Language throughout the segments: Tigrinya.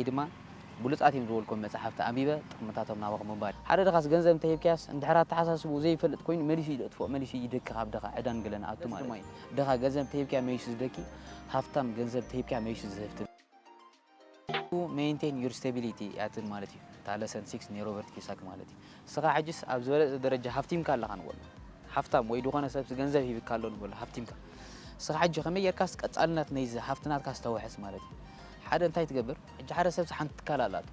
ድማ ብሉጻት እዮም ዝበልኩም መጻሕፍቲ ኣንቢበ ጥቕምታቶም ናባኹም ምባል። ሓደ ድኻስ ገንዘብ እንተሂብካያስ እንድሕር ኣተሓሳስብኡ ዘይፈልጥ ኮይኑ መሊሱ እዩ ዘጥፍኦ፣ መሊሱ እዩ ይደኪ ካብ ድኻ ዕዳን ገለን ኣቱ ማለት እዩ። ድኻ ገንዘብ እንተሂብካያ መሊሱ ዝደኪ፣ ሃፍታም ገንዘብ እንተሂብካያ መሊሱ ዝህፍትም። Maintain your stability ያትን ማለት እዩ። እታ lesson six ናይ ሮበርት ኪዮሳኪ ማለት እዩ። ንስኻ ሕጅስ ኣብ ዝበለጸ ደረጃ ሃፍቲምካ ኣለኻ ንበሎ። ሃፍታም ወይ ዝኾነ ሰብስ ገንዘብ ሂብካ ኣሎ ንበሎ፣ ሃፍቲምካ። ንስኻ ሕጂ ከመይ ጌርካስ ቀጻልነት ናይዚ ሃፍቲ ናትካስ ተውሕስ ማለት እዩ። ሓደ እንታይ ትገብር? ሕጂ ሓደ ሰብስ ሓንቲ ትካል ኣላቶ።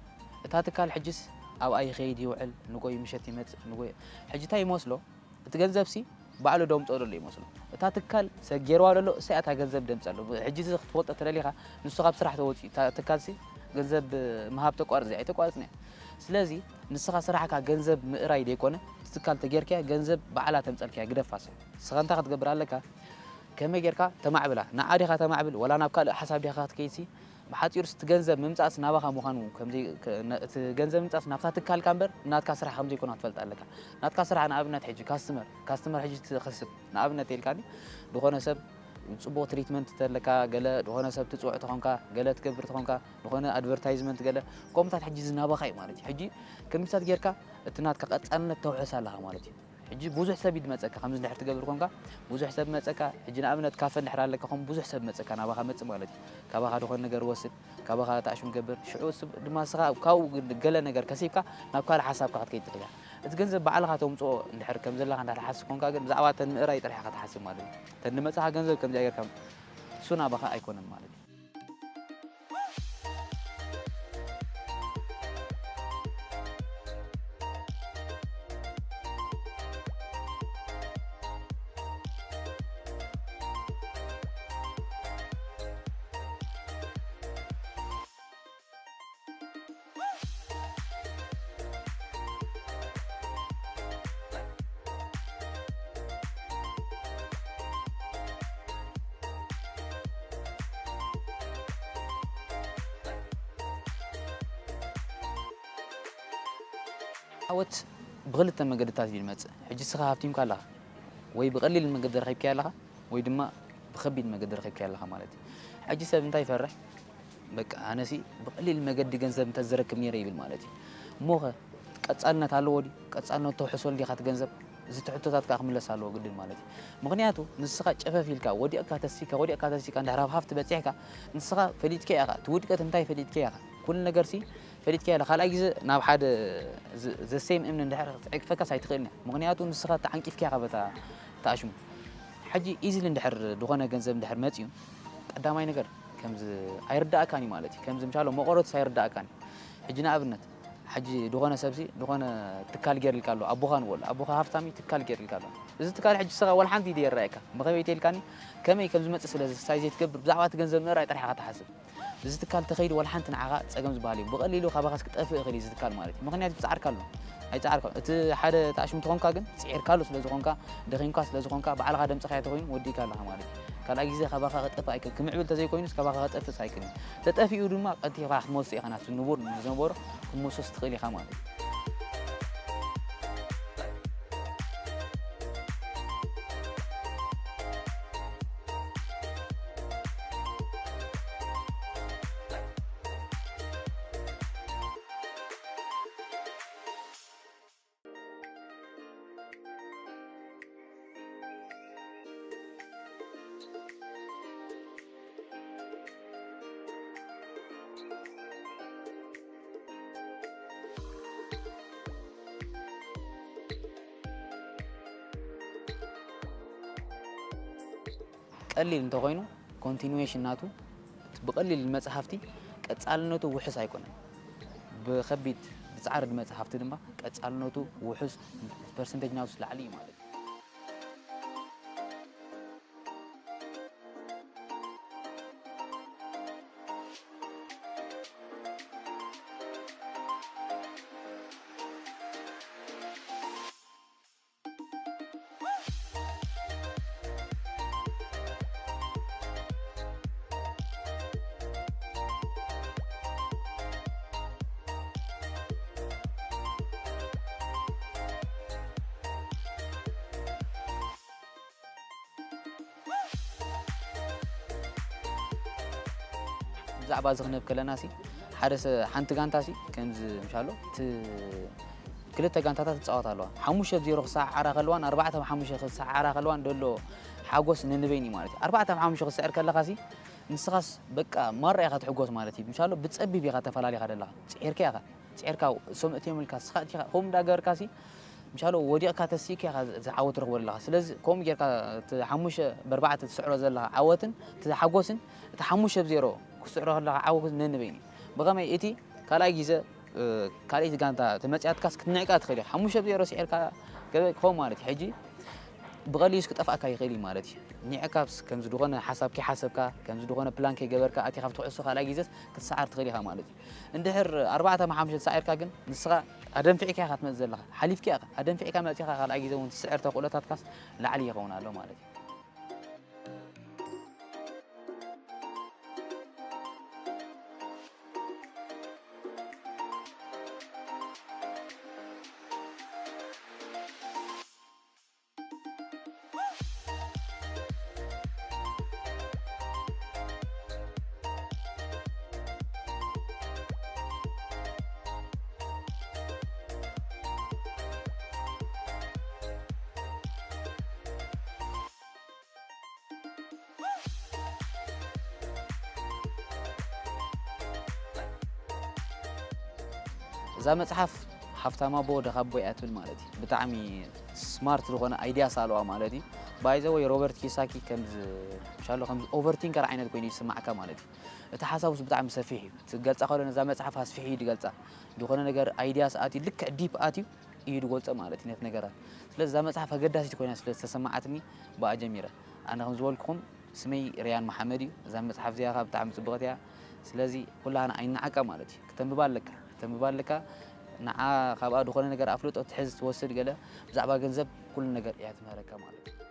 እታ ትካል ሕጅስ ኣብኣ ይኸይድ ይውዕል፣ ንጎይ ምሸት ይመጽእ፣ ንጎይ ሕጂ እንታይ ይመስሎ? እቲ ገንዘብሲ ባዕሉ ደምጽኦ ዘሎ ይመስሎ። እታ ትካል ሰጊርዋ ዘሎ እሳ እያ እታ ገንዘብ ደምጸሉ። ሕጂ እዚ ክትፈልጦ ተደሊኻ ንሱ ካብ ስራሕ ተወጺኡ እታ ትካልሲ ገንዘብ ምሃብ ተቋርጽ እያ ኣይተቋርጽን እያ። ስለዚ ንስኻ ስራሕካ ገንዘብ ምእራይ ዘይኮነ እቲ ትካል ተጌርካያ ገንዘብ ባዕላ ተምጸልካያ ግደፋ ሰብ። ንስኻ እንታይ ክትገብር ኣለካ? ከመይ ጌርካ ተማዕብላ? ንዓ ዲኻ ተማዕብል ወላ ናብ ካልእ ሓሳብ ዲኻ ክትከይድሲ ብሓጺሩ እቲ ገንዘብ ምምጻእስ ናባኻ ምዃኑ ከምዘይ እቲ ገንዘብ ምምጻእስ ናብታ ትካልካ እምበር ናትካ ስራሕ ከምዘይኮነ ክትፈልጥ ኣለካ። ናትካ ስራሕ ንኣብነት ሕጂ ካስትመር ካስትመር ሕጂ ትኸስብ ንኣብነት ኢልካኒ ዝኾነ ሰብ ጽቡቕ ትሪትመንት ተለካ ገለ ዝኾነ ሰብ ትጽውዕ ተኾንካ ገለ ትገብር ተኾንካ ዝኾነ ኣድቨርታይዝመንት ገለ ከምታት ሕጂ ዝናባኻ እዩ ማለት እዩ። ሕጂ ከምታት ጌርካ እቲ ናትካ ቀጻልነት ተውሕስ ኣለኻ ማለት እዩ። ሕጂ ብዙሕ ሰብ ይድመጸካ ከምዚ እንድሕር ትገብር ኮንካ ብዙሕ ሰብ መጸካ። ሕጂ ንኣብነት ካፈ እንድሕር ኣለካ ከም ብዙሕ ሰብ መጸካ ናባኻ መጽእ ማለት እዩ። ካባኻ ዝኾነ ነገር ወስድ ካባኻ ተኣሽም ገብር ሽዑ ድማ ስኻ ካብኡ ገለ ነገር ከሲብካ ናብ ካልእ ሓሳብካ ክትከይድ ትኽእል። እቲ ገንዘብ ባዕልኻ ተምፅኦ እንድሕር ከም ዘለኻ እንዳተሓስብ ኮንካ ግን ብዛዕባ ተን ምእራይ ጥራሕ ኢኻ ትሓስብ ማለት እዩ። ተን ንመፅኻ ገንዘብ ከምዚኣ ጌርካ እሱ ናባኻ ኣይኮነን ማለት እዩ። ዓወት ብክልተ መገድታት እዩ ዝመፅእ። ሕጂ ንስኻ ሃብቲምካ ኣለኻ ወይ ብቐሊል መገዲ ረኺብካዮ ኣለኻ ወይ ድማ ብኸቢድ መገዲ ረኺብካዮ ኣለኻ ማለት እዩ። ሕጂ ሰብ እንታይ ይፈርሕ? በቃ ኣነሲ ብቐሊል መገዲ ገንዘብ እንተዝረክብ ነይረ ይብል ማለት እዩ። እሞኸ ቀፃልነት ኣለዎ ድዩ? ቀፃልነት ተውሕሰሉ ዲኻ እቲ ገንዘብ? እዚ ትሕቶታት ከዓ ክምለስ ኣለዎ ግድን ማለት እዩ። ምኽንያቱ ንስኻ ጨፈፍ ኢልካ ወዲቕካ ተሲካ ወዲቕካ ተሲካ እንድሕር ኣብ ሃፍቲ በፂሕካ ንስኻ ፈሊጥካ ኢኻ። እቲ ውድቀት እንታይ ፈሊጥካ ኢኻ። ኩሉ ነገርሲ ፈሊጥካ ኢኻ። ካልኣይ ግዜ ናብ ሓደ ዘሴም እምኒ እንድሕር ክዕቅፈካስ ኣይትኽእልን እያ። ምኽንያቱ ንስኻ ተዓንቂፍካ ኢኻ በታ ተኣሽሙ። ሕጂ ኢዝሊ እንድሕር ዝኾነ ገንዘብ እንድሕር መፅዩ ቀዳማይ ነገር ከምዚ ኣይርዳእካን እዩ ማለት እዩ። ከምዚ ምሻሎ መቆረትስ ኣይርዳእካን እዩ። ሕጂ ንኣብነት ሕጂ ዝኾነ ሰብሲ ዝኾነ ትካል ገይርልካ ኣሎ ኣቦኻ ንበሎ ኣቦኻ ሃፍታም እዩ ትካል ገይርልካ ኣሎ። እዚ ትካል ሕጂ ስኻ ዋላ ሓንቲ ኢደ የረኣየካ መኸበይቲ ኢልካኒ ከመይ ከም ዝመፅእ ስለ ሳይ ዘይትገብር ብዛዕባ እቲ ገንዘብ ምእራይ ጥራሕ ኢኻ ትሓስብ። እዚ ትካል ተኸይዱ ዋላ ሓንቲ ንዓኻ ፀገም ዝበሃል እዩ። ብቐሊሉ ካባኻስ ክጠፍእ ይኽእል እዩ እዚ ትካል ማለት እዩ። ምኽንያቱ ትፃዕርካ ኣሎ ኣይፃዕርካ እቲ ሓደ ተኣሽሙ ተኾንካ ግን ፅዒርካ ኣሎ ስለ ዝኾንካ ደኺምካ ስለ ዝኾንካ ባዕልኻ ደምፅኻዮ ተኾይኑ ወዲእካ ኣለኻ ማለት እዩ። ካልኣይ ግዜ ካባኻ ክጠፍእ ኣይክእል ክምዕብል ተዘይኮይኑስ ካባኻ ክጠፍእ ኣይክእል እዩ። ተጠፊኡ ድማ ቀልጢፍካ ክትመልሶ ኢኻ ናብቲ ንቡር ዝነበሮ ክትመልሶስ ትኽእል ኢኻ ማለት እዩ። ቀሊል እንተኾይኑ ኮንቲኒዌሽን ናቱ ብቐሊል ዝመጽእ ሃፍቲ ቀጻልነቱ ውሑስ ኣይኮነን። ብኸቢድ ብጻዕሪ ዝመጽእ ሃፍቲ ድማ ቀጻልነቱ ውሑስ ፐርሰንቴጅ ናቱ ላዕሊ እዩ ማለት እዩ። ብዛዕባ እዚ ክንህብ ከለና ሲ ሓደ ሰ ሓንቲ ጋንታ ሲ ከምዚ ምሻሎ እቲ ክልተ ጋንታታት ትጻወት ኣለዋ። ሓሙሽተ ብ ዜሮ ክሰዓራ ከለዋን ኣርባዕተ ብ ሓሙሽተ ክሰዓራ ከለዋን ደሎ ሓጎስ ነንበይን እዩ ማለት እዩ። ኣርባዕተ ብ ሓሙሽተ ክስዕር ከለኻ ሲ ንስኻስ በቃ ማራ ኢኻ ትሕጎስ ማለት እዩ። ምሻሎ ብጸቢብ ኢኻ ተፈላሊኻ ደለኻ። ጽዒርካ ኢኻ። ጽዒርካ እሶም እትዮም ኢልካ ንስኻ እቲኻ ከምኡ እንዳገበርካ ሲ ምሻሎ ወዲቕካ ተሲእካ ኢኻ እዚ ዓወት ትረኽቦ ዘለኻ። ስለዚ ከምኡ ጌርካ እቲ ሓሙሽተ ብ ኣርባዕተ ትስዕሮ ዘለኻ ዓወትን እቲ ሓጎስን እቲ ሓሙሽተ ብ ዜሮ ክትስዕሮ ከለኻ ዓወት ነንበይን እዩ። ብኸመይ እቲ ካልኣይ ግዜ እ፣ ካልኣይቲ ጋንታ ተመጽያትካስ ክትንዕቃ ትኽእል ኢኻ። ሓሙሽተ ብ ዜሮ ስዒርካ ገበ ክኸውን ማለት እዩ። ሕጂ ብቐሊሉስ ክጠፍኣካ ይኽእል እዩ ማለት እዩ። ኒዕካስ ከም ዝኾነ ሓሳብ ከይሓሰብካ፣ ከም ዝኾነ ፕላን ከይገበርካ ኣቲኻ ኣብቲ ኩዕሶ ካልኣይ ግዜስ ክትሰዓር ትኽእል ኢኻ ማለት እዩ። እንድሕር ኣርባዕተ ብ ሓሙሽተ ተሳዒርካ ግን ንስኻ ኣደንፊዕካ ኢኻ ትመጽእ ዘለኻ። ሓሊፍካ ኢኻ። ኣደንፊዕካ መጺኻ ካልኣይ ግዜ እውን ትስዕር ተኽእሎታትካስ ላዕሊ ይኸውን ኣሎ ማለት እዩ። እዛ መጽሓፍ ሃፍታም ኣቦ ድኻ ኣቦ እያ ትብል ማለት እዩ። ብጣዕሚ ስማርት ዝኾነ ኣይድያስ ኣለዋ ማለት እዩ። ባይ ዘ ወይ ሮበርት ኪሳኪ ከም ዝ- ምሻሎ ከም ኦቨርቲንከር ዓይነት ኮይኑ ይስማዕካ ማለት እዩ። እቲ ሓሳቡስ ብጣዕሚ ሰፊሕ እዩ። ትገልጻ ከሎ ነዛ መጽሓፍ ኣስፊሕ እዩ ዝገልጻ። ዝኾነ ነገር ኣይድያስ ኣትዩ ልክዕ ዲፕ ኣትዩ እዩ ዝገልጾ ማለት እዩ ነቲ ነገራት። ስለዚ እዛ መጽሓፍ ኣገዳሲት ኮይና ስለ ዝተሰማዓትኒ ብኣ ጀሚረ። ኣነ ከም ዝበልኩኹም ስመይ ርያን መሓመድ እዩ። እዛ መጽሓፍ እዚኣ ኸኣ ብጣዕሚ ጽብቕቲ እያ። ስለዚ ኩላህና ኣይንዓቃ ማለት እዩ። ክተንብባ ኣለካ፣ ክተንብባ ኣለካ። ንዓ ካብኣ ዝኾነ ነገር ኣፍልጦ ትሕዝ ትወስድ ገለ ብዛዕባ ገንዘብ ኩሉ ነገር እያ ትምህረካ ማለት እዩ።